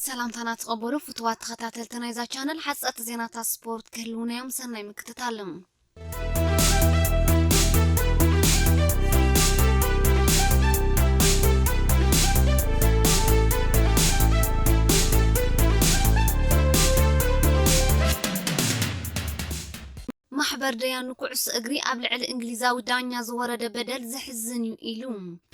ሰላምታና ተቐበሉ ፍትዋት ተኸታተልቲ ናይዛ ቻነል። ሓጸርቲ ዜናታት ስፖርት ክህልውና እዮም። ሰናይ ምክትታል። ማሕበር ደያኑ ኩዕሶ እግሪ ኣብ ልዕሊ እንግሊዛዊ ዳኛ ዝወረደ በደል ዘሕዝን እዩ ኢሉ።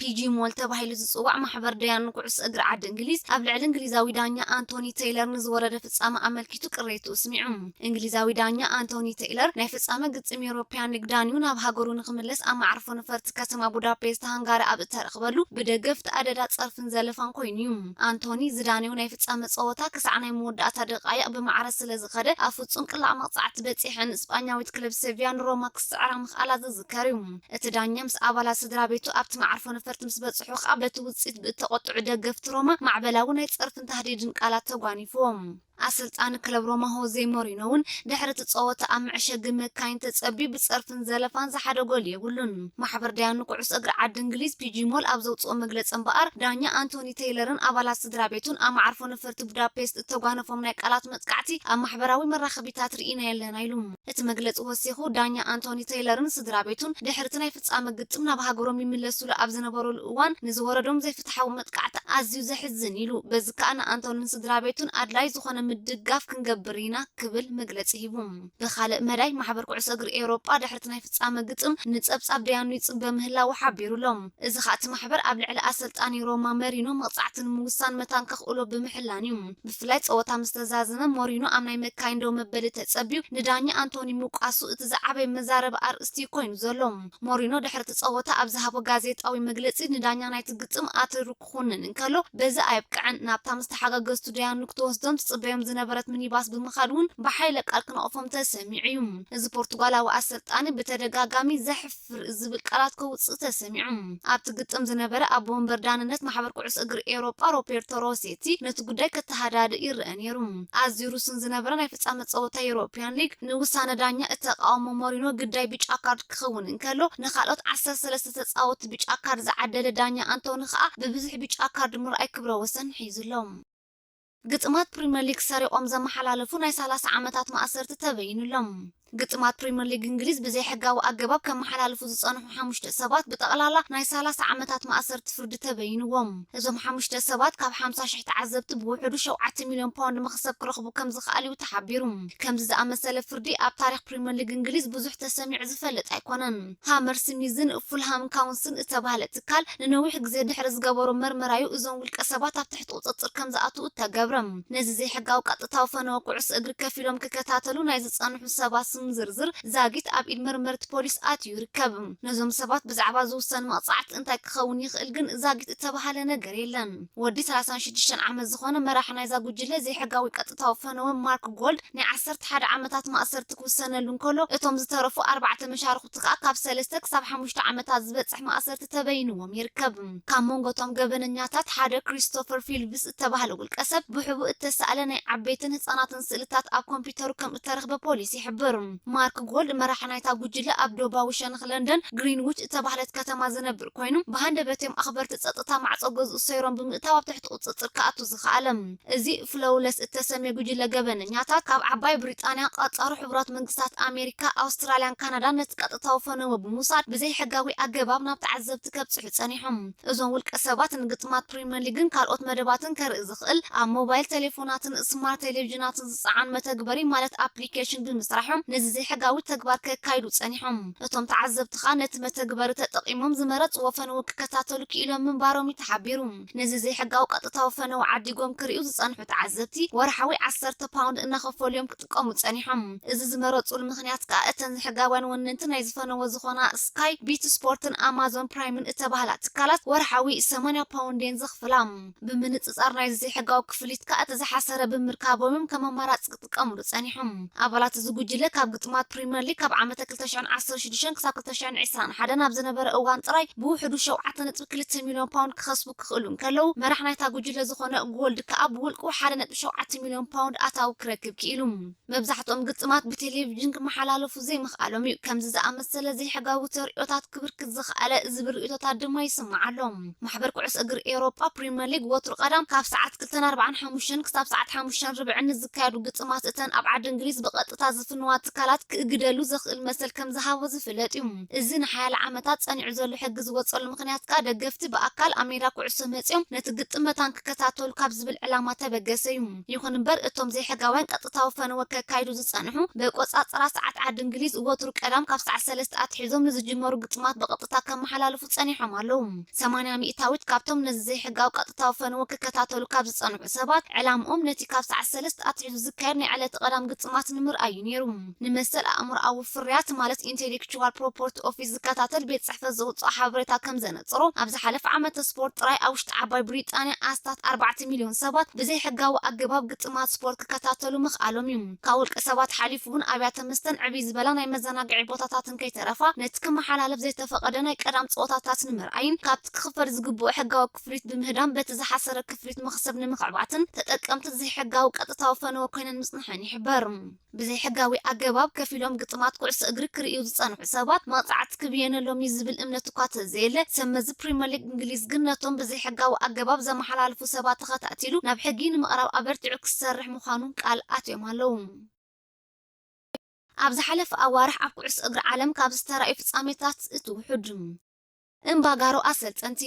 ፒጂ ሞል ተባሂሉ ዝጽዋዕ ማሕበር ደያኑ ኩዕሶ እግሪ ዓዲ እንግሊዝ ኣብ ልዕሊ እንግሊዛዊ ዳኛ ኣንቶኒ ቴይለር ንዝወረደ ፍጻመ ኣመልኪቱ ቅሬቱ ኣስሚዑ። እንግሊዛዊ ዳኛ ኣንቶኒ ቴይለር ናይ ፍጻመ ግጥም ኤውሮፕያን ሊግ ዳንዩ ናብ ሃገሩ ንክምለስ ኣብ መዓርፎ ነፈርቲ ከተማ ቡዳፔስት ሃንጋሪ ኣብ እተረኽበሉ ብደገፍቲ ኣደዳ ጸርፍን ዘለፋን ኮይኑ እዩ። ኣንቶኒ ዝዳንዩ ናይ ፍጻመ ጸወታ ክሳዕ ናይ መወዳእታ ደቃይቕ ብማዕረ ስለ ዝኸደ ኣብ ፍጹም ቅላዕ መቕጻዕቲ በጺሐ ንስጳኛዊት ክለብ ሴቪያን ሮማ ክስዕራ ምኽኣላ ዝዝከር እዩ። እቲ ዳኛ ምስ ኣባላት ስድራ ቤቱ ኣብቲ መዓርፎ ነፈርቲ ምስ በጽሑ ከኣ በቲ ውጽኢት ብእተቖጥዑ ደገፍቲ ሮማ ማዕበላዊ ናይ ጸርፍን ታህዲድን ቃላት ተጓኒፍዎም። ኣሰልጣኒ ክለብ ሮማ ሆዜ ሞሪኖ እውን ድሕሪ እቲ ጸወታ ኣብ መዕሸጊ መካይን ተጸቢዩ ብጸርፍን ዘለፋን ዝሓደገሉ የብሉን። ማሕበር ደያኑ ኩዕሶ እግሪ ዓዲ እንግሊዝ ፒጂ ሞል ኣብ ዘውጽኦ መግለጺ እምበኣር ዳኛ ኣንቶኒ ቴይለርን ኣባላት ስድራ ቤቱን ኣብ መዓርፎ ነፈርቲ ቡዳፔስት እተጓነፎም ናይ ቃላት መጥቃዕቲ ኣብ ማሕበራዊ መራኸቢታት ርኢና የለና ኢሉ። እቲ መግለጺ ወሲኹ ዳኛ ኣንቶኒ ቴይለርን ስድራ ቤቱን ድሕሪ እቲ ናይ ፍጻመ ግጥም ናብ ሃገሮም ይምለሱሉ ኣብ ዝነበሩሉ እዋን ንዝወረዶም ዘይፍትሓዊ መጥቃዕቲ ኣዝዩ ዘሕዝን ኢሉ። በዚ ከኣ ንኣንቶኒን ስድራ ቤቱን ኣድላይ ዝኾነ ምድጋፍ ክንገብር ኢና ክብል መግለጺ ሂቡ። ብኻልእ መዳይ ማሕበር ኩዕሶ እግሪ ኤውሮጳ ድሕሪ እቲ ናይ ፍጻመ ግጥም ንጸብጻብ ደያኑ ይጽበ ምህላዉ ሓቢሩ ኣሎ። እዚ ከኣ እቲ ማሕበር ኣብ ልዕሊ ኣሰልጣኒ ሮማ መሪኖ መቕጻዕቲ ንምውሳን መታን ከኽእሎ ብምሕላን እዩ። ብፍላይ ጸወታ ምስ ተዛዘመ ሞሪኖ ኣብ ናይ መካይን ደው መበሊ ተጸቢዩ ንዳኛ ኣንቶኒ ምውቃሱ እቲ ዝዓበየ መዛረቢ ኣርእስቲ ኮይኑ ዘሎ። ሞሪኖ ድሕሪ እቲ ጸወታ ኣብ ዝሃቦ ጋዜጣዊ መግለጺ ንዳኛ ናይቲ ግጥም ኣትሪሩ ክኹንን እንከሎ በዚ ኣየብቅዐን ናብታ ምስ ተሓጋገዝቱ ደያኑ ክትወስዶም ትጽበዮም ዝነበረት ሚኒባስ ብምኻድ እውን ብሓይለ ቃል ክነቕፎም ተሰሚዑ እዩ። እዚ ፖርቱጋላዊ ኣሰልጣኒ ብተደጋጋሚ ዘሕፍር ዝብል ቃላት ከውጽእ ተሰሚዑ። ኣብቲ ግጥም ዝነበረ ኣቦ ወንበር ዳንነት ማሕበር ኩዕሶ እግሪ ኤውሮጳ ሮቤርቶ ሮሴቲ ነቲ ጉዳይ ከተሃዳድእ ይረአ ነይሩ። ኣዝዩ ርሱን ዝነበረ ናይ ፍጻመ ጸወታ ኤውሮፕያን ሊግ ንውሳነ ዳኛ እተቃወሞ ሞሪኖ ግዳይ ብጫ ካርድ ክኸውን እንከሎ ንኻልኦት ዓሰርተ ሰለስተ ተጻወትቲ ብጫ ካርድ ዝዓደለ ዳኛ ኣንቶኒ ከኣ ብብዝሒ ብጫ ካርድ ምርኣይ ክብረ ወሰን ሒዙ ኣሎ። ግጥማት ፕሪምየር ሊግ ሰሪቖም ዘመሓላለፉ ናይ ሰላሳ ዓመታት ማእሰርቲ ተበይኑሎም። ግጥማት ፕሪምየር ሊግ እንግሊዝ ብዘይሕጋዊ ኣገባብ ከመሓላልፉ ዝጸንሑ ሓሙሽተ ሰባት ብጠቕላላ ናይ ሰላሳ ዓመታት ማእሰርቲ ፍርዲ ተበይንዎም። እዞም ሓሙሽተ ሰባት ካብ ሓምሳ ሽሕ ተዓዘብቲ ብውሕዱ ሸውዓተ ሚልዮን ፓውንድ መኽሰብ ክረኽቡ ከም ዝኽኣል እዩ ተሓቢሩ። ከምዚ ዝኣመሰለ ፍርዲ ኣብ ታሪኽ ፕሪምየር ሊግ እንግሊዝ ብዙሕ ተሰሚዑ ዝፈልጥ ኣይኮነን። ሃመር ስሚዝን ፉልሃም ካውንስን እተባህለ ትካል ንነዊሕ ግዜ ድሕሪ ዝገበሮ መርመራዩ እዞም ውልቀ ሰባት ኣብ ትሕቲ ቁጽጽር ከም ዝኣትዉ እተገብረ። ነዚ ዘይሕጋዊ ቀጥታዊ ፈነወ ኩዕሶ እግሪ ከፊሎም ክከታተሉ ናይ ዝጸንሑ ሰባት ስም ዝርዝር ዛጊት ኣብ ኢድ መርመርቲ ፖሊስ ኣትዩ ይርከብ። ነዞም ሰባት ብዛዕባ ዝውሰን መቕጻዕቲ እንታይ ክኸውን ይኽእል ግን ዛጊት እተባህለ ነገር የለን። ወዲ ሰላሳን ሽዱሽተን ዓመት ዝኾነ መራሒ ናይዛ ጉጅለ ዘይሕጋዊ ቀጥታዊ ፈነወ ማርክ ጎልድ ናይ ዓሰርተ ሓደ ዓመታት ማእሰርቲ ክውሰነሉ እንከሎ እቶም ዝተረፉ ኣርባዕተ መሻርኹቲ ከኣ ካብ ሰለስተ ክሳብ ሓሙሽተ ዓመታት ዝበጽሕ ማእሰርቲ ተበይንዎም ይርከብ። ካብ መንጎ እቶም ገበነኛታት ሓደ ክሪስቶፈር ፊልፕስ እተባህለ ውልቀ ሰብ ብሕቡእ እተሳእለ ናይ ዓበይትን ህጻናትን ስእልታት ኣብ ኮምፒውተሩ ከም እተረኽበ ፖሊስ ይሕብር። ማርክ ጎልድ መራሒ ናይታ ጉጅለ ኣብ ዶባዊ ሸነኽ ለንደን ግሪንዊች እተባህለት ከተማ ዝነብር ኮይኑ ብሃንደበት እዮም ኣኽበርቲ ጸጥታ ማዕጾ ገዝኡ ሰይሮም ብምእታው ኣብ ትሕቲ ቁጽጽር ክኣቱ ዝኸኣለ። እዚ ፍሎውለስ እተሰምየ ጉጅለ ገበነኛታት ካብ ዓባይ ብሪጣንያ ቀጻሩ ሕቡራት መንግስታት ኣሜሪካ ኣውስትራልያን ካናዳን ነቲ ቀጥታዊ ፈነወ ብምውሳድ ብዘይሕጋዊ ኣገባብ ናብ ተዓዘብቲ ከብጽሑ ጸኒሖም። እዞም ውልቀ ሰባት ንግጥማት ፕሪምየር ሊግን ካልኦት መደባትን ከርኢ ዝኽእል ኣብ ሞባይል ቴሌፎናትን ስማርት ቴሌቪዥናትን ዝጸዓን መተግበሪ ማለት ኣፕሊኬሽን ብምስራሖም ነዚ ዘይሕጋዊ ተግባር ከካይዱ ጸኒሖም። እቶም ተዓዘብቲ ኸኣ ነቲ መተግበሪ ተጠቒሞም ዝመረጽዎ ፈነወ ክከታተሉ ክኢሎም ምንባሮም እዩ ተሓቢሩ። ነዚ ዘይሕጋዊ ቀጥታዊ ፈነወ ዓዲጎም ክርእዩ ዝጸንሑ ተዓዘብቲ ወርሓዊ ዓሰርተ ፓውንድ እናኸፈሉ እዮም ክጥቀሙ ጸኒሖም። እዚ ዝመረጹሉ ምኽንያት ከኣ እተን ሕጋውያን ወነንቲ ናይ ዝፈነወ ዝኾና ስካይ፣ ቢት ስፖርትን ኣማዞን ፕራይምን እተባህላ ትካላት ወርሓዊ ሰማንያ ፓውንድ እየን ዘኽፍላ። ብምንጽጻር ናይዚ ዘይሕጋዊ ክፍሊት ከኣ እቲ ዝሓሰረ ብምርካቦም እዮም ከም ኣማራጺ ክጥቀምሉ ጸኒሖም። ኣባላት እዚ ጉጅለ ካብ ግጥማት ፕሪምየር ሊግ ካብ ዓመተ ክልተ ሽሕን ዓሰርተ ሽዱሽተን ክሳብ ክልተ ሽሕን ዕስራን ሓደን ኣብ ዝነበረ እዋን ጥራይ ብውሕዱ ሸውዓተ ነጥቢ ክልተ ሚልዮን ፓውንድ ክኸስቡ ክኽእሉ እንከለዉ፣ መራሕ ናይታ ጉጅለ ዝኾነ ጎልድ ከኣ ብውልቁ ሓደ ነጥቢ ሸውዓተ ሚልዮን ፓውንድ ኣታዊ ክረክብ ክኢሉ። መብዛሕትኦም ግጥማት ብቴሌቪዥን ክመሓላለፉ ዘይምኽኣሎም እዩ። ከምዚ ዝኣመሰለ ዘይሕጋዊ ተርእዮታት ክብርክት ዝኸኣለ ዝብል ርእይቶታት ድማ ይስማዕ ኣሎ። ማሕበር ኩዕሶ እግሪ ኤውሮጳ ፕሪምየር ሊግ ወትሩ ቀዳም ካብ ሰዓት ክልተን ኣርባዓን ሓሙሽተን ክሳብ ሰዓት ሓሙሽተን ርብዕን ንዝካየዱ ግጥማት እተን ኣብ ዓዲ እንግሊዝ ብቐጥታ ዝፍንዋ ትካላት ክእግደሉ ዘኽእል መሰል ከም ዝሃቦ ዝፍለጥ እዩ። እዚ ንሓያለ ዓመታት ጸኒዑ ዘሎ ሕጊ ዝወጸሉ ምኽንያት ከኣ ደገፍቲ ብኣካል ኣብ ሜዳ ኩዕሶ መጺኦም ነቲ ግጥም መታን ክከታተሉ ካብ ዝብል ዕላማ ተበገሰ እዩ። ይኹን እምበር እቶም ዘይሕጋውያን ቀጥታዊ ፈነወ ከካይዱ ዝጸንሑ ብቆጻጽራ ሰዓት ዓዲ እንግሊዝ ወትሩ ቀዳም ካብ ሰዓት ሰለስተ ኣትሒዞም ንዝጅመሩ ግጥማት ብቐጥታ ከመሓላልፉ ጸኒሖም ኣለዉ። ሰማንያ ሚእታዊት ካብቶም ነዚ ዘይሕጋዊ ቀጥታዊ ፈነወ ክከታተሉ ካብ ዝጸንሑ ሰባት ዕላምኦም ነቲ ካብ ሰዓት ሰለስተ ኣትሒዙ ዝካየድ ናይ ዕለተ ቀዳም ግጥማት ንምርኣይ እዩ ነይሩ። ንመሰል ኣእምሮኣዊ ፍርያት ማለት ኢንቴሌክቹዋል ፕሮፐርቲ ኦፊስ ዝከታተል ቤት ጽሕፈት ዘውጽኦ ሓበሬታ ከም ዘነጽሮ፣ ኣብ ዝሓለፈ ዓመተ ስፖርት ጥራይ ኣብ ውሽጢ ዓባይ ብሪጣንያ ኣስታት ኣርባዕተ ሚልዮን ሰባት ብዘይሕጋዊ ኣገባብ ግጥማት ስፖርት ክከታተሉ ምኽኣሎም እዩ። ካብ ውልቀ ሰባት ሓሊፉ እውን ኣብያተ መስተን ዕብይ ዝበላ ናይ መዘናግዒ ቦታታትን ከይተረፋ ነቲ ክመሓላለፍ ዘይተፈቐደ ናይ ቀዳም ጸወታታት ንምርኣይን ካብቲ ክኽፈል ዝግብኦ ሕጋዊ ክፍሊት ብምህዳም በቲ ዝሓሰረ ክፍሊት መኽሰብ ንምኽዕባትን ተጠቀምቲ ዘይሕጋዊ ቀጥታዊ ፈነወ ኮይነን ምጽንሐን ይሕበር። ብዘይሕጋዊ ኣገባብ ከፊሎም ግጥማት ኩዕሶ እግሪ ክርእዩ ዝጸንሑ ሰባት መቕጻዕቲ ክብየነሎም እዩ ዝብል እምነት እኳ ተዘየለ፣ ሰብ መዚ ፕሪምየር ሊግ እንግሊዝ ግን ነቶም ብዘይሕጋዊ ኣገባብ ዘመሓላልፉ ሰባት ተኸታቲሉ ናብ ሕጊ ንምቕራብ ኣበርቲዑ ክሰርሕ ምዃኑ ቃል ኣትዮም ኣለዉ። ኣብ ዝሓለፈ ኣዋርሕ ኣብ ኩዕሶ እግሪ ዓለም ካብ ዝተራእዩ ፍጻሜታት እቲ ውሑድ። እምባጋሮ ኣሰልጠንቲ።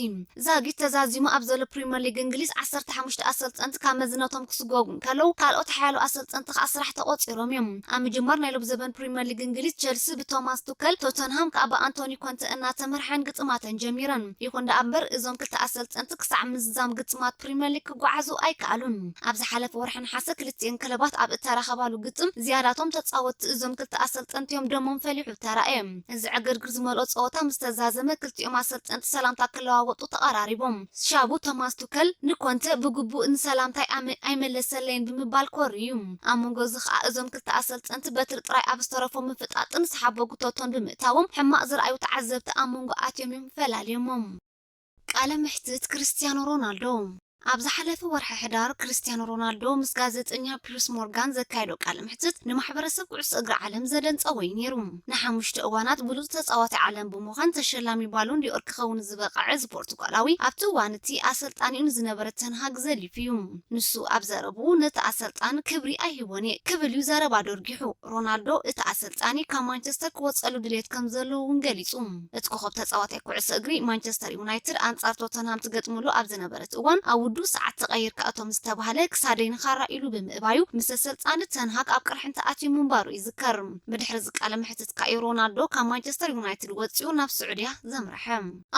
ዛጊት ተዛዚሙ ኣብ ዘሎ ፕሪምየር ሊግ እንግሊዝ ዓሰርተ ሓሙሽተ ኣሰልጠንቲ ካብ መዝነቶም ክስጎጉ እንከለዉ፣ ካልኦት ሓያሎ ኣሰልጠንቲ ከኣ ስራሕ ተቖጺሮም እዮም። ኣብ ምጅማር ናይ ሎብ ዘበን ፕሪምየር ሊግ እንግሊዝ ቸልሲ ብቶማስ ቱከል፣ ቶተንሃም ከኣ ብኣንቶኒ ኮንተ እናተመርሐን ግጥማተን ጀሚረን። ይኹን ደኣ እምበር እዞም ክልተ ኣሰልጠንቲ ክሳዕ ምዝዛም ግጥማት ፕሪምየር ሊግ ክጓዓዙ ኣይከኣሉን። ኣብ ዝሓለፈ ወርሒ ነሓሰ ክልቲኤን ክለባት ኣብ እተራኸባሉ ግጥም ዝያዳቶም ተጻወትቲ እዞም ክልተ ኣሰልጠንቲ እዮም ደሞም ፈሊሑ ተራእየ። እዚ ዕግርግር ዝመልኦ ጸወታ ምስ ተዛዘመ ክልቲኦም ኣሰልጠንቲ ሰላምታ ክለዋወጡ ተቐራሪቦም። ሻቡ ቶማስ ቱከል ንኮንተ ብግቡእ ንሰላምታይ ኣመ-፣ ኣይመለሰለይን ብምባል ኮርዩ። ኣብ መንጎ እዚ ከኣ እዞም ክልተ ኣሰልጠንቲ በትሪ ጥራይ ኣብ ዝተረፎ ምፍጣጥን ዝሓበጉ ቶቶን ብምእታዎም ሕማቕ ዝረኣዩ ተዓዘብቲ ኣብ መንጎ ኣትዮም እዮም ፈላልዮሞም። ቃለ መሕትት ክርስቲያኖ ሮናልዶ። ኣብ ዝሓለፈ ወርሒ ሕዳር ክርስቲያኖ ሮናልዶ ምስ ጋዜጠኛ ፒርስ ሞርጋን ዘካየዶ ቃለ መሕትት ንማሕበረሰብ ኩዕሶ እግሪ ዓለም ዘደንጸወ እዩ ነይሩ። ንሓሙሽተ እዋናት ብሉጽ ተጻዋታይ ዓለም ብምዃን ተሸላሚ ባሎን ዲኦር ክኸውን ዝበቕዐ እዚ ፖርቱጋላዊ ኣብቲ እዋን እቲ ኣሰልጣኒኡ ንዝነበረ ተንሃግ ዘሊፉ እዩ። ንሱ ኣብ ዘረብኡ ነቲ ኣሰልጣን ክብሪ ኣይህቦን እየ ክብል እዩ ዘረባ ደርጊሑ። ሮናልዶ እቲ ኣሰልጣኒ ካብ ማንቸስተር ክወጸሉ ድሌት ከም ዘለዎ እውን ገሊጹ። እቲ ኮኸብ ተጻዋታይ ኩዕሶ እግሪ ማንቸስተር ዩናይትድ ኣንጻር ቶተንሃም ትገጥምሉ ኣብ ዝነበረት እዋን ኣብ ውዱእ ሰዓት ተቐይርካ እቶ ምስ ተባህለ ክሳደይ ንኻራ ኢሉ ብምእባዩ ምስ ኣሰልጣኒ ተንሃግ ኣብ ቅርሕንቲ ኣትዩ ምንባሩ ይዝከር። ብድሕሪ እዚ ቃለ መሕትት ከኣ እዩ ሮናልዶ ካብ ማንቸስተር ዩናይትድ ወጺኡ ናብ ስዑድያ ዘምርሐ።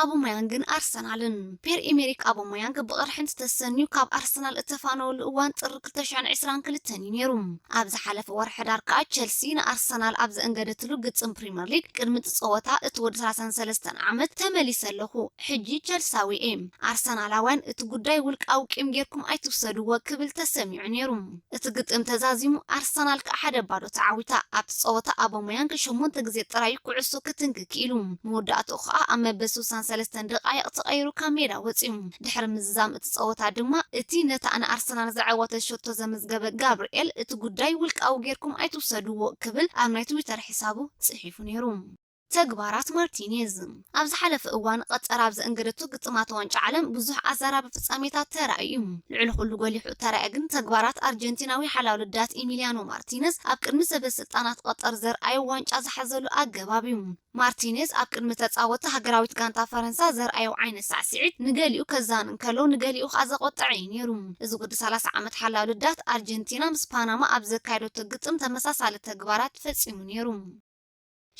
ኣቦማያንግን ኣርሰናልን። ፔር ኤሜሪክ ኣቦማያንግ ብቕርሕንቲ ተሰንዩ ካብ ኣርሰናል እተፋነወሉ እዋን ጥሪ ክልተ ሽሕን ዕስራን ክልተን እዩ ነይሩ። ኣብ ዝሓለፈ ወርሒ ሕዳር ከኣ ቸልሲ ንኣርሰናል ኣብ ዘእንገደትሉ ግጥም ፕሪምየር ሊግ ቅድሚ እቲ ጸወታ እቲ ወዲ ሰላሳን ሰለስተን ዓመት ተመሊሰ ኣለኹ፣ ሕጂ ቸልሳዊ እየ። ኣርሰናላውያን እቲ ጉዳይ ውልቃዊ ቂም ጌርኩም ኣይትውሰድዎ ክብል ተሰሚዑ ነይሩ። እቲ ግጥም ተዛዚሙ ኣርሰናል ከኣ ሓደ ባዶ ተዓዊታ። ኣብቲ ጸወታ ኣቦማያንግ ሸሞንተ ግዜ ጥራይ ኩዕሶ ክትንክክ ክኢሉ። መወዳእትኡ ከኣ ኣብ መበል ስሳን ሰለስተን ደቃይቕ ተቐይሩ ካብ ሜዳ ወጺኡ። ድሕሪ ምዝዛም እቲ ጸወታ ድማ እቲ ነታ ንኣርሰናል ዘዐወተት ሸቶ ዘመዝገበ ጋብርኤል እቲ ጉዳይ ውልቃዊ ጌርኩም ኣይትውሰድዎ ክብል ኣብ ናይ ትዊተር ሒሳቡ ጽሒፉ ነይሩ። ተግባራት ማርቲኔዝ። ኣብ ዝሓለፈ እዋን ቀጠር ኣብ ዘእንገደቱ ግጥማት ዋንጫ ዓለም ብዙሕ ኣዛራቢ ፍጻሜታት ተራእዩ እዩ። ልዕሊ ኩሉ ጎሊሑ እተራእየ ግን ተግባራት ኣርጀንቲናዊ ሓላው ልዳት ኢሚልያኖ ማርቲነዝ ኣብ ቅድሚ ሰበ ስልጣናት ቀጠር ዘርኣዮ ዋንጫ ዝሓዘሉ ኣገባብ እዩ። ማርቲኔዝ ኣብ ቅድሚ ተጻወቲ ሃገራዊት ጋንታ ፈረንሳ ዘርኣዮ ዓይነት ሳዕስዒት ንገሊኡ ከዛኒ እንከሎ ንገሊኡ ከኣ ዘቖጠዐ እዩ ነይሩ። እዚ ወዲ ሰላሳ ዓመት ሓላው ልዳት ኣርጀንቲና ምስ ፓናማ ኣብ ዘካየደቶ ግጥም ተመሳሳሊ ተግባራት ፈጺሙ ነይሩ።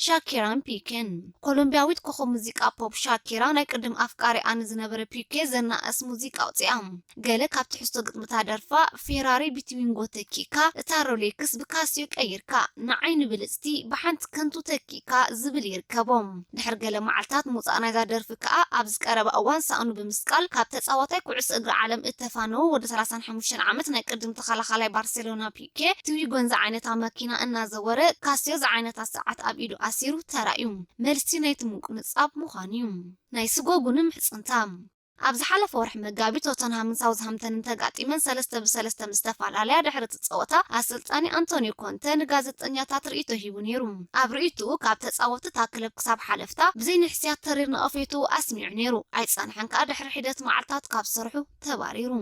ሻኪራን ፒኬን። ኮሎምቢያዊት ኮኸብ ሙዚቃ ፖፕ ሻኪራ፣ ናይ ቅድም ኣፍቃሪኣ ንዝነበረ ፒኬ ዘናእስ ሙዚቃ ኣውጺኣ። ገለ ካብ ትሕዝቶ ግጥምታ ደርፋ፣ ፌራሪ ብትዊንጎ ተኪእካ፣ እታ ሮሌክስ ብካስዮ ቀይርካ፣ ንዓይኒ ብልጽቲ ብሓንቲ ከንቱ ተኪእካ ዝብል ይርከቦም። ድሕሪ ገለ መዓልታት ምውጻእ ናይዛ ደርፊ ከኣ፣ ኣብዚ ቀረባ እዋን ሳእኑ ብምስቃል ካብ ተጻዋታይ ኩዕሶ እግሪ ዓለም እተፋነወ ወዲ ሰላሳን ሓሙሽተን ዓመት ናይ ቅድም ተኸላኻላይ ባርሴሎና ፒኬ፣ ትዊጎን ዝዓይነታ መኪና እናዘወረ፣ ካስዮ ዝዓይነታ ሰዓት ኣብ ኢዱ ኣሲሩ ተራእዩ። መልሲ ናይቲ ምቁንጻብ ምዃኑ እዩ። ናይ ስጎጉ ንምሕጽንታ። ኣብ ዝሓለፈ ወርሒ መጋቢት ቶተንሃምን ሳውዝሃምተንን ተጋጢመን ሰለስተ ብሰለስተ ምስ ተፈላለያ ድሕሪ እቲ ጸወታ፣ ኣሰልጣኒ ኣንቶኒዮ ኮንተ ንጋዜጠኛታት ርእይቶ ሂቡ ነይሩ። ኣብ ርእይቶኡ፣ ካብ ተጻወትቲ እታ ክለብ ክሳብ ሓለፍታ ብዘይ ንሕስያት ተሪር ነቐፌትኡ ኣስሚዑ ነይሩ። ኣይጸንሐን ከኣ ድሕሪ ሒደት መዓልታት ካብ ስርሑ ተባሪሩ።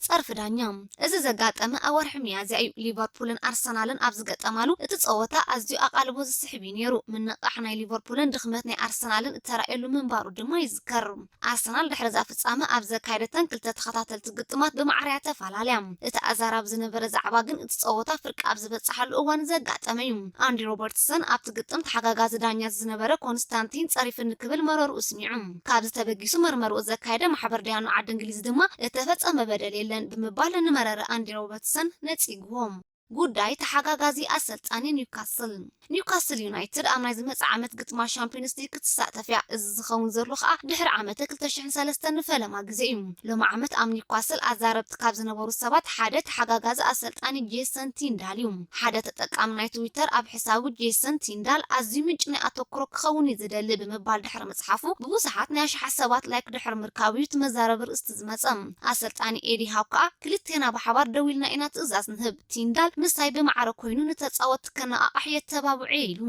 ጸርፊ ዳኛ። እዚ ዘጋጠመ ኣብ ወርሒ ሚያዝያ እዩ። ሊቨርፑልን ኣርሰናልን ኣብ ዝገጠማሉ፣ እቲ ጸወታ ኣዝዩ ኣቓልቦ ዝስሕብ እዩ ነይሩ። ምንቕቓሕ ናይ ሊቨርፑልን ድኽመት ናይ ኣርሰናልን እተራእየሉ ምንባሩ ድማ ይዝከር። ኣርሰናል ድሕሪ እዛ ፍጻመ ኣብ ዘካየደተን ክልተ ተኸታተልቲ ግጥማት ብማዕረ እያ ተፈላለያ። እቲ ኣዛራቢ ዝነበረ ዛዕባ ግን እቲ ጸወታ ፍርቂ ኣብ ዝበጽሓሉ እዋን ዘጋጠመ እዩ። ኣንዲ ሮበርትሰን ኣብቲ ግጥም ተሓጋጋዚ ዳኛ ዝነበረ ኮንስታንቲን ጸሪፍኒ ክብል መረርኡ ስሚዑ። ካብዚ ተበጊሱ መርመርኡ ዘካየደ ማሕበር ዳያኑ ዓዲ እንግሊዝ ድማ እተፈጸመ በደል የለን ብምባል ንመረረ ኣንዲ ሮበርትሰን ነጺግዎ። ጉዳይ ተሓጋጋዚ ኣሰልጣኒ ኒውካስል። ኒውካስል ዩናይትድ ኣብ ናይ ዝመጽእ ዓመት ግጥማት ሻምፒዮንስ ሊግ ክትሳተፍ እያ። እዚ ዝኸውን ዘሎ ከኣ ድሕሪ ዓመተ ክልተ ሽሕን ሰለስተን ንፈለማ ግዜ እዩ። ሎሚ ዓመት ኣብ ኒውካስል ኣዛረብቲ ካብ ዝነበሩ ሰባት ሓደ ተሓጋጋዚ ኣሰልጣኒ ጄሰን ቲንዳል እዩ። ሓደ ተጠቃሚ ናይ ትዊተር ኣብ ሕሳቡ ጄሰን ቲንዳል ኣዝዩ ምንጪ ናይ ኣተኩሮ ክኸውን እዩ ዝደሊ ብምባል ድሕሪ ምጽሓፉ ብብዙሓት ናይ ኣሽሓት ሰባት ላይክ ድሕሪ ምርካቡ እዩ እቲ መዛረቢ ርእስቲ ዝመጸ። ኣሰልጣኒ ኤዲ ሃው ከኣ ክልቴና ብሓባር ደው ኢልና ኢና ትእዛዝ ንህብ። ቲንዳል ምሳይ ብማዕረ ኮይኑ ንተጻወትቲ ከነቓቕሕ የተባብዖ ኢሉ።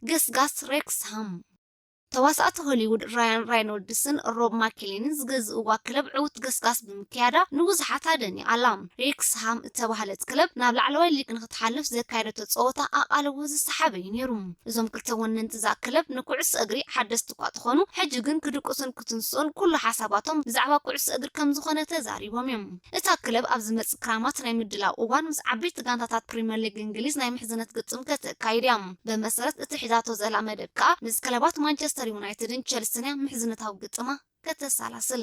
ገስጋስ ሬክስሃም። ተዋሳእቲ ሆሊውድ ራያን ራይኖልድስን ሮብ ማኬሊንን ዝገዝእዋ ክለብ ዕውት ገስጋስ ብምክያዳ ንብዙሓት ኣደኒቓ ኣላ። ሬክስሃም እተባህለት ክለብ ናብ ላዕለዋይ ሊግ ንክትሓልፍ ዘካየደቶ ጸወታ ኣቓልቦ ዝሰሓበ እዩ ነይሩ። እዞም ክልተ ወነንቲ እዛ ክለብ ንኩዕሶ እግሪ ሓደስቲ እኳ ተኾኑ፣ ሕጂ ግን ክድቅሱን ክትንስኡን ኩሉ ሓሳባቶም ብዛዕባ ኩዕሶ እግሪ ከም ዝኾነ ተዛሪቦም እዮም። እታ ክለብ ኣብ ዝመጽእ ክራማት ናይ ምድላው እዋን ምስ ዓበይቲ ጋንታታት ፕሪምየር ሊግ እንግሊዝ ናይ ምሕዝነት ግጥም ከተካይድ እያ። ብመሰረት እቲ ሒዛቶ ዘላ መደብ ከኣ ምስ ክለባት ማንቸስተር ዩናይትድን ቸልስን እያ ምሕዝነታዊ ግጥማ ከተሰላስል።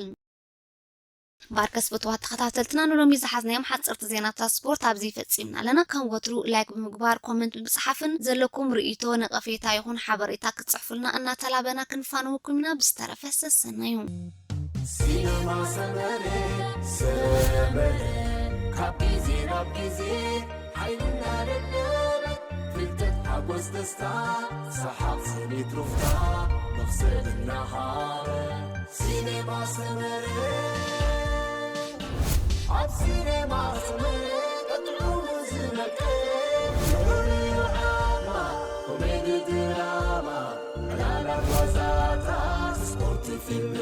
ባርከስ ፍትዋት ተኸታተልትና ንሎሚ ዝሓዝናዮም ሓፀርቲ ዜናታት ስፖርት ኣብዚ ፈፂምና ኣለና። ከም ወትሩ ላይክ ብምግባር፣ ኮመንት ብምፅሓፍን ዘለኩም ርእይቶ፣ ነቐፌታ ይኹን ሓበሬታ ክትፅሕፉልና እናተላበና ክንፋነወኩም ኢና። ብዝተረፈ ሰሰናዩ። ሲነማ ሰመረ፣ ሰመረ፣ ካብ ግዜ ናብ ግዜ ሓይልና ደደበ፣ ፍልጠት ሓጎስ ደስታ፣ ሰሓቕ ስኒት ሩፍታ፣ መኽሰብ እናሃበ። ሲኔማ ሰመረ፣ ኣብ ሲኔማ ሰመረ፣ ጥዑሙ ዝመቀ፣ ፍሉይ ዓማ፣ ኮሜዲ ድራማ፣ ዕላላት ዋዛታት፣ ስፖርት ፊልም፣